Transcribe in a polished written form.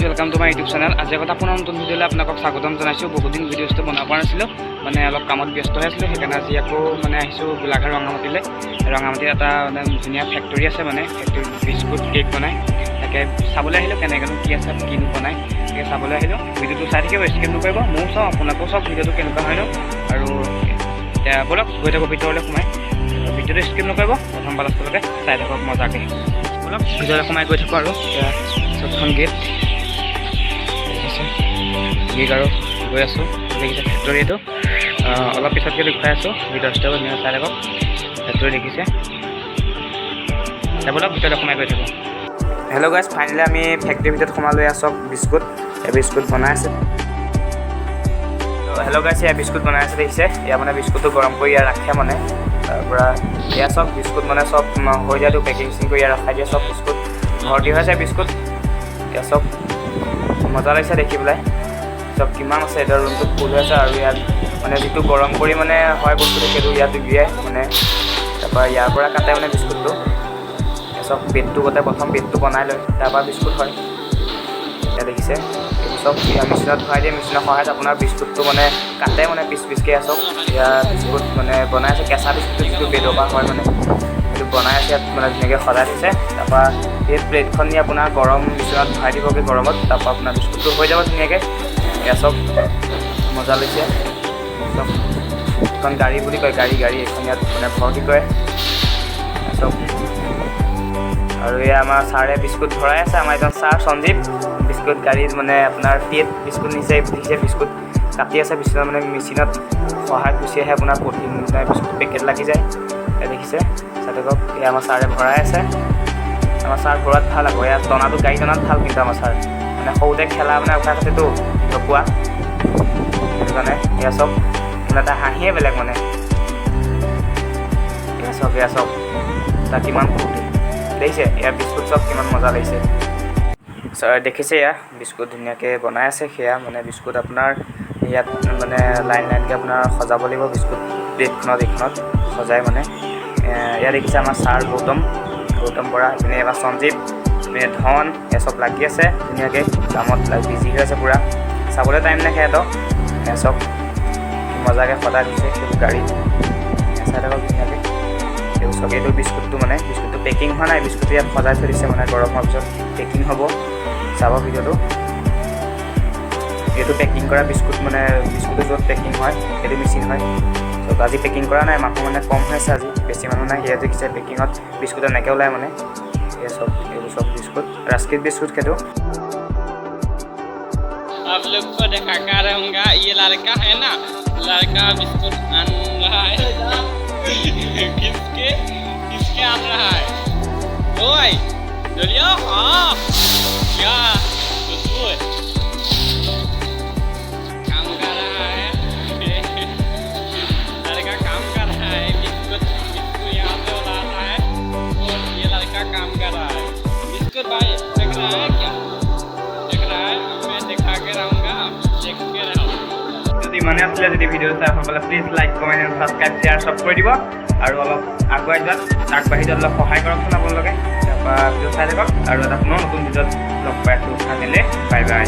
Welcome to my YouTube channel. আজি আকৌ পুনৰ নতুন ভিডিঅ'লৈ আপোনালোকক স্বাগতম জনাইছোঁ। বহুত দিন ভিডিঅ'টো বনাব পৰা নাছিলোঁ, মানে অলপ কামত ব্যস্ত হৈ আছিলোঁ। সেইকাৰণে আজি আকৌ মানে আহিছোঁ গোলাঘাট ৰঙামাটিলৈ। ৰঙামাটিত এটা মানে ধুনীয়া ফেক্টৰী আছে, মানে ফেক্টৰীত বিস্কুট, কেক বনায়। তাকে চাবলৈ আহিলোঁ, কেনেকৈনো কি আছে, কিনো বনায়, তাকে চাবলৈ আহিলোঁ। ভিডিঅ'টো চাই থাকিব, স্কিপ নকৰিব। ময়ো চাওঁ, আপোনালোকেও চাওক ভিডিঅ'টো কেনেকুৱা হয়নো। আৰু এতিয়া ব'লক, গৈ থাকোঁ ভিতৰলৈ সোমাই। ভিডিঅ'টো স্কিপ নকৰিব, প্ৰথম পৰা লাষ্টলৈকে চাই থাকক মজাকৈ। ব'লক, ভিতৰলৈ সোমাই গৈ থাকোঁ। আৰু এতিয়া চবখন গেট দেখিছে, গেট আৰু গৈ আছোঁ। দেখিছে ফেক্টৰী এইটো। অলপ পিছতকৈ দেখুৱাই আছোঁ ভিতৰ ষ্টেপ। ধুনীয়া, চাই থাকক। ফেক্টৰী দেখিছে। এতিয়া ব'লক, ভিতৰলৈ সোমাই গৈ থাকোঁ। হেল্ল' গাইজ, ফাইনেলি আমি ফেক্টৰীৰ ভিতৰত সোমালোঁ। এয়া চব বিস্কুট, এই বিস্কুট বনাই আছে। হেল্ল' গাইজ, এয়া বিস্কুট বনাই আছে, দেখিছে। এয়া মানে বিস্কুটটো গৰম কৰি ইয়াত ৰাখে মানে। তাৰপৰা এয়া চব বিস্কুট মানে চব হৈ যায়তো, পেকিং চেকিং কৰি ইয়াত ৰখাই দিয়ে। চব বিস্কুট ভৰ্তি হৈ আছে বিস্কুট। এয়া চব মজা লাগিছে দেখি পেলাই। চব কিমান আছে, এতিয়া ৰুমটো ফুল হৈ আছে। আৰু ইয়াত মানে যিটো গৰম কৰি মানে হয় বস্তুটো, সেইটো ইয়াত উলিয়াই মানে। তাৰপৰা ইয়াৰ পৰা কাটে মানে বিস্কুটটো। এয়া চব বেডটো গোটেই প্ৰথম বেডটো বনাই লয়, তাৰপৰা বিস্কুট হয়। এতিয়া দেখিছে, এইবোৰ চব ইয়াৰ মেচিনত ভৰাই দিয়ে। মেচিনৰ সহায়ত আপোনাৰ বিস্কুটটো মানে কাটে মানে পিচ পিচকৈ। চব এয়া বিস্কুট মানে বনাই আছে। কেঁচা বিস্কুটটো যিটো বেডৰ পৰা হয় মানে, সেইটো বনাই আছে। ইয়াত মানে ধুনীয়াকৈ সজাই থৈছে। তাৰপৰা এই প্লেটখন নি আপোনাৰ গৰম মেচিনত ভৰাই দিবগৈ গৰমত। তাৰপৰা আপোনাৰ বিস্কুটটো হৈ যাব ধুনীয়াকৈ। এয়া চব মজা লৈছে। চব এখন গাড়ী বুলি কয়, গাড়ী গাড়ী এইখন ইয়াত মানে ভৰ্তি কৰে চব। আৰু এয়া আমাৰ ছাৰে বিস্কুট ভৰাই আছে। আমাৰ এজন ছাৰ সঞ্জীৱ, বিস্কুট গাড়ীত মানে আপোনাৰ প্লেট বিস্কুট নিছে। দিছে, বিস্কুট কাটি আছে। বিস্কুট মানে মেচিনত সহায়ত গুচি আহে আপোনাৰ পলিথিন, বিস্কুট পেকেট লাগি যায়। এয়া দেখিছে, চাই থাকক। এয়া আমাৰ ছাৰে ভৰাই আছে। আমাৰ ছাৰ ভৰোৱাত ভাল আকৌ। এয়া টনাটো, গাড়ী টনাত ভাল কিন্তু আমাৰ ছাৰ। মানে সৰুতে খেলা মানে অভ্যাস আছেতো ঢকুৱা, সেইটো কাৰণে। এয়া চব মানে এটা হাঁহিয়ে বেলেগ মানে। এয়া চব, এয়া চব তাৰ কিমান ফূৰ্তি দেখিছে। এয়া বিস্কুট চব কিমান মজা লাগিছে। ছাৰ দেখিছে, এয়া বিস্কুট ধুনীয়াকৈ বনাই আছে। সেয়া মানে বিস্কুট আপোনাৰ ইয়াত মানে লাইন লাইনকৈ আপোনাৰ সজাব লাগিব বিস্কুট প্লেটখনত, এইখনত সজাই মানে। এয়া দেখিছে আমাৰ ছাৰ গৌতম, গৌতম বৰা। ইপিনে এবাৰ সঞ্জীৱ, ইপিনে ধন, এয়া চব লাগি আছে ধুনীয়াকৈ কামত, বিজি হৈ আছে পূৰা। চাবলৈ টাইম নাই সিহঁতক। এয়া চব কি মজাকৈ সজাই থৈছে সেইবোৰ গাড়ীত। এয়া চাই থাকক ধুনীয়াকৈ এইবোৰ চব। এইটো বিস্কুটটো মানে বিস্কুটটো পেকিং হোৱা নাই, বিস্কুটটো ইয়াত সজাই থৈ দিছে। মানে গৰম হোৱাৰ পিছত পেকিং হ'ব, চাব ভিডিঅ'টো। এইটো পেকিং কৰা বিস্কুট, মানে বিস্কুটটো য'ত পেকিং হয় সেইটো মেচিন হয়। ত' আজি পেকিং কৰা নাই, মানুহ মানে কম হৈ আছে আজি, বেছি মানুহ নাই। সেয়া দেখিছে, পেকিঙত বিস্কুট এনেকৈ ওলায় মানে। এয়া চব, এইবোৰ চব বিস্কুট, ৰাস্কিট বিস্কুট সেইটো। आप लोग को दिखा कर रहूंगा। ये लड़का है ना, लड़का बिस्कुट आन रहा है। किसके किसके आन रहा है? ओए डलिया, हाँ, क्या खुशबू है। काम कर रहा है लड़का, काम कर रहा है। बिस्कुट बिस्कुट यहाँ से उड़ाता है और ये लड़का काम कर रहा है। बिस्कुट भाई, देख रहा है क्या देख रहा है? मैं दिखा के रहूंगा, आप देख के रहो। যদি ইমানে আছিলে, যদি ভিডিঅ' চাই ভাল পালে, please like, comment and subscribe, share চব কৰি দিব। আৰু অলপ আগুৱাই যোৱাত, আগবাঢ়ি যোৱাত অলপ সহায় কৰকচোন আপোনালোকে। তাৰপৰা ভিডিঅ' চাই থাকক আৰু এটা পুনৰ নতুন ভিডিঅ'ত লগ পাই আছোঁ। আজিলৈ বাই বাই।